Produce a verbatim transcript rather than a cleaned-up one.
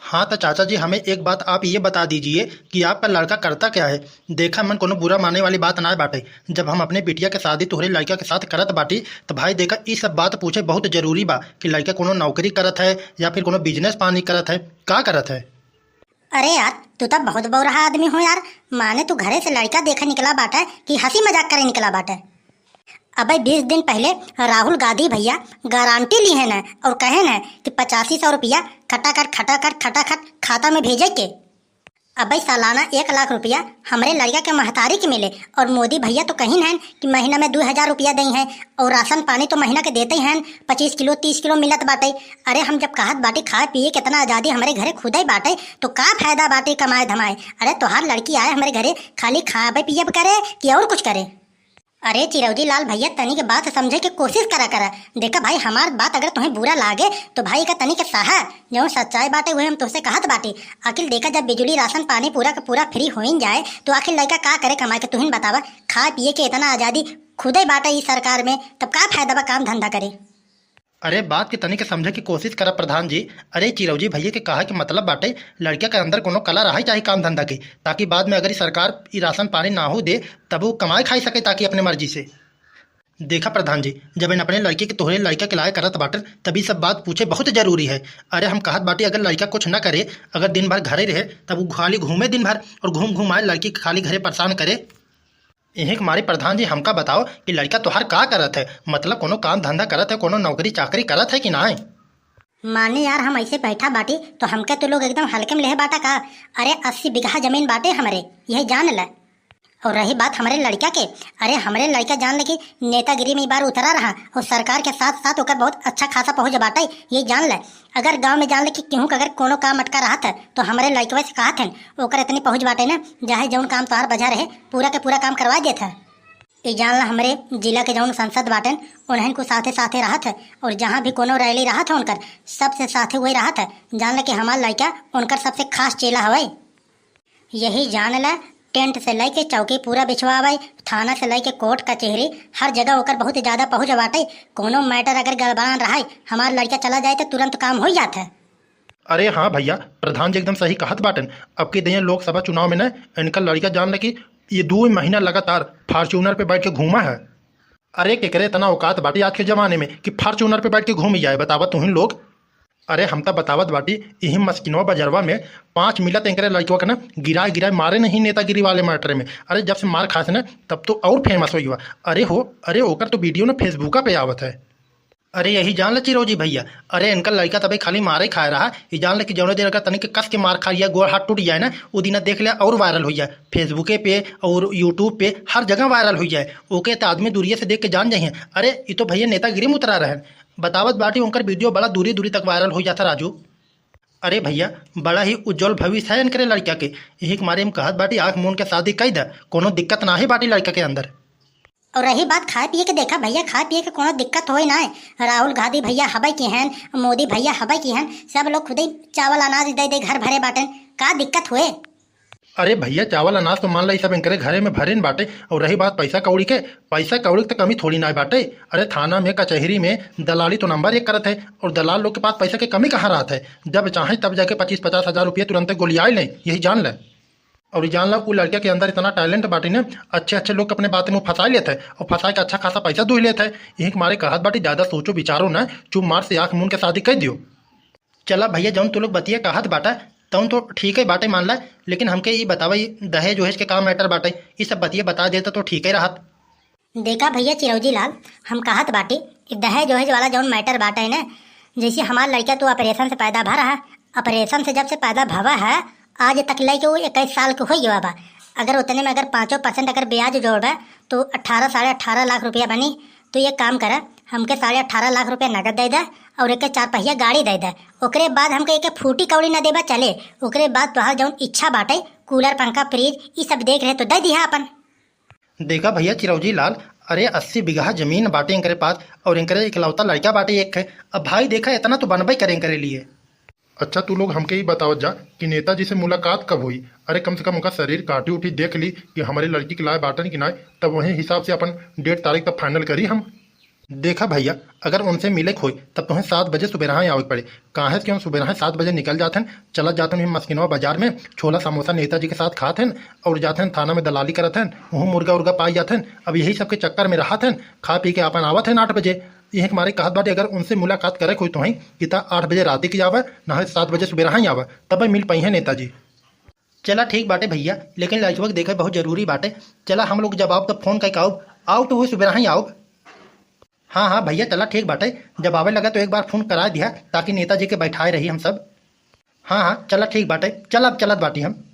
हाँ, तो चाचा जी, हमें एक बात आप ये बता दीजिए कि आपका लड़का करता क्या है? देखा, मन कोनो बुरा माने वाली बात ना बाटे। जब हम अपने बिटिया के शादी तोहरे लड़का के साथ करत बाटी, तो भाई देखा, ई सब बात पूछे बहुत जरूरी बा कि लड़का कोनो नौकरी करत है या फिर कोनो बिजनेस पानी करत है, का करत है? अरे यार, तू तो बहुत बौरहा आदमी हो यार। माने तू घरे से लड़का देखे निकला बाटे कि हंसी मजाक करे निकला बाटे? अबे बीस दिन पहले राहुल गांधी भैया गारंटी ली है न और कहे न कि पचासी सौ रुपया खटाखट खटाखट खटाखट खाता में भेजे के। अबे सालाना एक लाख रुपया हमरे लड़का के महतारी के मिले। और मोदी भैया तो कहिन हैं कि महीना में दो हजार रुपया दई हैं और राशन पानी तो महीना के देते हैं, पच्चीस किलो तीस किलो मिलत बाटे। अरे हम जब कहत बाटी खाए पिए के इतना आजादी हमरे घरे खुदे बाटे, तो का फायदा बाटे कमाए धमाए? अरे तोहार लड़की आए हमरे घरे खाली खाबे पियब करे कि और कुछ करे? अरे चिरौजी लाल भैया, तनी के बात समझे के कोशिश करा करा। देखा भाई, हमार बात अगर तुम्हें बुरा लागे तो भाई का तनी के सहा, जौन सच्चाई बाटे वही हम तुमसे कहत बाटी। आखिर देखा, जब बिजली राशन पानी पूरा का पूरा फ्री होइन जाए तो आखिर लड़का का करे कमाए के? तुहिन बतावा, खाए पिए के इतना आजादी खुदे बाटे ई सरकार में, तब का फायदा बा काम धंधा करे? अरे बात के तनी के समझे के कोशिश करा प्रधान जी। अरे चिरौजी भैया के कहा के मतलब बाटे, लड़का के अंदर कोनो कला रहे चाहे काम धंधा के, ताकि बाद में अगर ई सरकार ई राशन पानी नाहू दे, तब वो कमाए खाई सके ताकि अपने मर्जी से। देखा प्रधान जी, जब इन अपने लड़के के तोहरे लड़का के लाए करत बाटन, तब ई सब बात पूछे बहुत जरूरी है। अरे हम कहत बाटी अगर लड़का कुछ ना करे, अगर दिन भर घरे रहे, तब वो खाली घूमे दिन भर और घूम घूम आए लड़की के खाली घरे परेशान करे। इही के मारे प्रधान जी हमका बताओ कि लड़का तोहार का करत है, मतलब कोनो काम धंधा करत है, कोनो नौकरी चाकरी करत है कि नाय? माने यार हम ऐसे बैठा बाटी तो हमके तो लोग एकदम हल्के में लेहे बाटा का? अरे अस्सी बीघा जमीन बाटे हमरे, यही जान ले। और रही बात हमरे लड़का के, अरे हमरे लड़का जान ले कि नेतागिरी में ई बार उतरा रहा और सरकार के साथ साथ ओकर बहुत अच्छा खासा पहुँच बाटे, ये जान ले। अगर गांव में जान ले कि केहू के अगर कोनो काम अटका रहत है तो हमरे लड़कवे से कहत हन, ओकर इतनी पहुँच बाटे ना, चाहे जौन काम तोहार बजा रहे पूरा के पूरा काम करवा देत है। ये जान ला हमरे जिला के जौन सांसद बाटेन उन्हन को साथे साथे रहत है और जहाँ भी कोनो रैली रहत है उनकर सबसे साथे वही रहत है। जान ले कि हमार लड़का उनकर सबसे खास चेला हवे। यही जान ला, टेंट से लेके चौकी पूरा बिछवावे, थाना से लेके कोर्ट कचहरी, हर जगह ओकर बहुत ज्यादा पहुँच बाटे। कोनो मैटर अगर गड़बड़ान रहे, हमार लड़का चला जाए तो तुरंत काम हो जात है। अरे हाँ भैया, प्रधान जी एकदम सही कहत बाटन। अब के दिए लोकसभा चुनाव में न इनका लड़का जान ले कि ये दो महीना लगातार फॉर्च्यूनर पे बैठ के घूमा है। अरे केकरे इतना औकात बाटे आज के जमाने में कि फॉर्च्यूनर पे बैठ के घूम जाए, बतावा तुहिन लोग। अरे हम तो बतावत बाटी, यही मस्किनवा बजरवा में पाँच मिला तो इनकरे लड़कवा के ना गिराए गिराए मारे नहीं नेतागिरी वाले मैटर में। अरे जब से मार खास ना तब तो और फेमस हो गया। अरे हो, अरे ओकर तो वीडियो ना फेसबुका पे आवत है। अरे यही जान ले चिरौजी भैया, अरे इनका लड़का तबे खाली मारे खाए रहा, ये जान ले कि जौने दिन अगर तनिक कस के मार खा लिया, गोड़ हाथ टूट जाए ना, वो दिन देख ले और वायरल हो जाए, फेसबुके पे और यूट्यूब पे हर जगह वायरल हो जाए। ओके तो आदमी दूरिये से देख के जान जाइए, अरे ये तो भैया नेतागिरी में उतरा रहे। बतावत बाटी उनकर वीडियो बड़ा दूरी दूरी तक वायरल हो जाता राजू। अरे भैया, बड़ा ही उज्जवल भविष्य है इनकरे लड़का के, यही के मारे हम कहत बाटी आँख मून के शादी कई द, कोनो दिक्कत ना ही बाटी लड़का के अंदर। और रही बात खाए पिए के, देखा भैया, खाए पिए के कोनो दिक्कत होई ना है। राहुल गांधी भैया हबे की हैं, मोदी भैया हबे की हैं, सब लोग खुदे चावल अनाज दे दे घर भरे बाटेन, का दिक्कत हुए? अरे भैया, चावल अनाज तो मान ला ई सब इनकरे घरे में भरेन बाटे। और रही बात पैसा कौड़ी के, पैसा कौड़ी के तो कमी थोड़ी ना बाटे। अरे थाना में कचहरी में दलाली तो नंबर एक करत है, और दलाल लोग के पास पैसा के कमी कहाँ रहत है? जब चाहे तब जाके पच्चीस पचास हजार रुपये तुरंत गोलियाए लें, यही जान ले। और ई जान ला, उ लड़का के अंदर इतना टैलेंट बाटे ना, अच्छे अच्छे लोग के अपने बात में फंसा लेत है और फंसा के अच्छा खासा पैसा दुह लेत है। यही के मारे कहत बाटे, ज्यादा सोचो विचारो ना, चुप मार से आँख मून के शादी कर दियो। चला भैया, जौन तू लोग बतिया कहत बाटा, तौन तो ठीक है बाटे मान ला, लेकिन हमके ई बतावा, ई दहेज वहेज के का मैटर बाटे, ई सब बतिया बता देता तो ठीक है रहत। देखा भैया चिरौजी लाल, हम कहत बाटी, ई दहेज वहेज वाला जौन मैटर बाटे है ना, जैसे हमार लड़का तो ऑपरेशन से पैदा भा रहा, ऑपरेशन से जब से पैदा भवा है, आज तक लेके वो इक्कीस साल के हो गया बा। अगर उतने में अगर पाँचों परसेंट अगर ब्याज जोड़बा, तो अठारह, साढ़े अठारह लाख रुपया बनी। तो ये काम करा, हमके साढ़े अठारह लाख रुपया नगद दे दे और एक चार पहिया गाड़ी दे दे। ओकरे बाद हमके एक फूटी कौड़ी ना देबा चले। ओकरे बाद तोहार जौन इच्छा बाटे, कूलर, पंखा, फ्रिज, ई सब देख रहे तो दे दिहा अपन। देखा भैया चिरौजी लाल, अरे अस्सी बीघा जमीन बाटे इनकरे पास और इनकरे इकलौता लड़का बाटे एक है। अब भाई देखा, इतना तो बनबे करे इनकरे लिए। अच्छा, तू लोग हमके ई बतावत जा कि नेताजी से मुलाकात कब हुई? अरे, कम से कम उनका शरीर काटी उठी देख ली कि हमारी लड़की के लाए बाटन कि नाय, तब वही हिसाब से अपन डेट तारीख तब फाइनल करी हम। देखा भइया, अगर उनसे मिले के होई, तब तोहें सात बजे सुबेरहा ही आवे के पड़े। काहे से कि हम सुबेरहा सात बजे निकल जात हन, चलत जात हन वही मस्किनवा बाजार में, छोला समोसा नेताजी के साथ खात हन और जात हन थाना में दलाली करत हन, वहूँ मुर्गा उर्गा पाई जात हन। अब यही सबके चक्कर में रहत हन, खा पी के आपन आवत हन आठ बजे। यही के मारे कहत बाटे, अगर उनसे मुलाकात करे के होई तोहें, कि त आठ बजे राती के आवे, ना हो सात बजे सुबेरहा ही आवे, तबे मिल पइहें नेताजी। चला ठीक बाटे भइया, लेकिन लड़कवा के देखे बहुत जरूरी बाटे। चला हम लोग जब आउब तब फोन करके आउब, आउब तो वही सुबेरहा ही आउब। हाँ हाँ भइया, चला ठीक बाटे, जब आवे लगा तो एक बार फोन करा दिया, ताकि नेताजी के बैठाए रही हम सब। हाँ हाँ चला ठीक बाटे, चल अब चलत बाटी हम।